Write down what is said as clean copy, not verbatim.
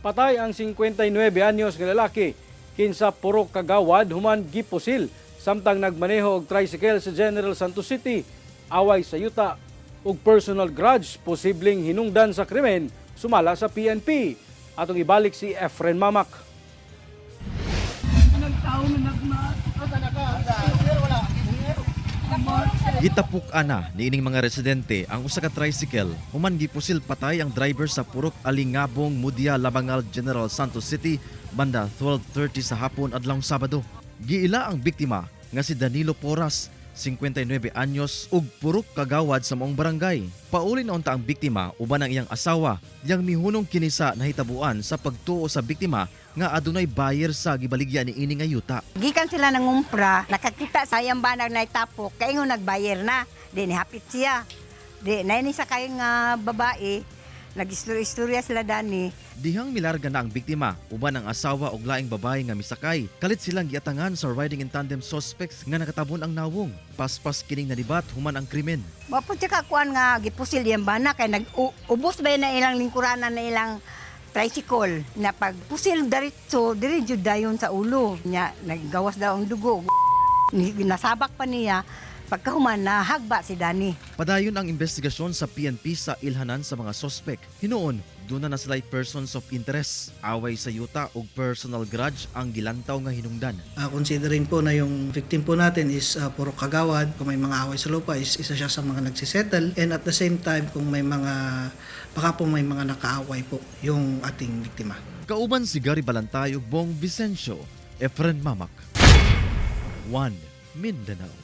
Patay ang 59 anyos nga lalaki kinsa Purok Kagawad human gipusil samtang nagmaneho og tricycle sa General Santos City. Away sa yuta ug personal grudge posibleng hinungdan sa krimen, sumala sa PNP. Atong ibalik si Efren Mamak. Gitapok ana niining mga residente ang usa ka tricycle human gipusil patay ang driver sa Purok Alingabong, Mudia, Labangal, General Santos City banda 12:30 sa hapon adlawng Sabado. Giila ang biktima nga si Danilo Poras, 59 anyos ug purok kagawad sa maong barangay. Pauli na unta ang biktima uban ang iyang asawa, yang mihunong kini sa nahitabuan sa pagtuo sa biktima nga adunay buyer sa gibaligya ni ini nga yuta. Gikan sila nangumpra, nakakita sa iyang banag na itapok, kay ingon nagbayar na. Di nihapit siya. Di na ni sa kay nga babae, nag-istorya-istorya sila dani. Dihang milarga na ang biktima uban ang asawa og laing babae nga misakay. Kalit silang giatangan sa riding in tandem suspects nga nakatabon ang nawong. Paspas kining nalibat human ang krimen. Wa po siya kakuan nga gipusil iyang bana kay nag ubos ba na ilang lingkuranan na ilang tricycle na pag pusil diretso diri jud dayon sa ulo nya, naggawas daw ang dugo. Nasabak pa niya, pagkahuman nahagba si Dani. Padayon ang investigasyon sa PNP sa ilhanan sa mga sospek. Hinuon, duna na sila'y persons of interest. Away sa yuta ug personal grudge ang gilantaw nga hinungdan. Considering po na yung victim po natin is puro kagawad, kung may mga away sa lupa is isa siya sa mga nagsisettle, and at the same time kung may mga baka po may mga nakaaway po yung ating biktima. Kauban si Gary Balantay ug Bong Vicencio, Efren Mamak. 1 Mindanao.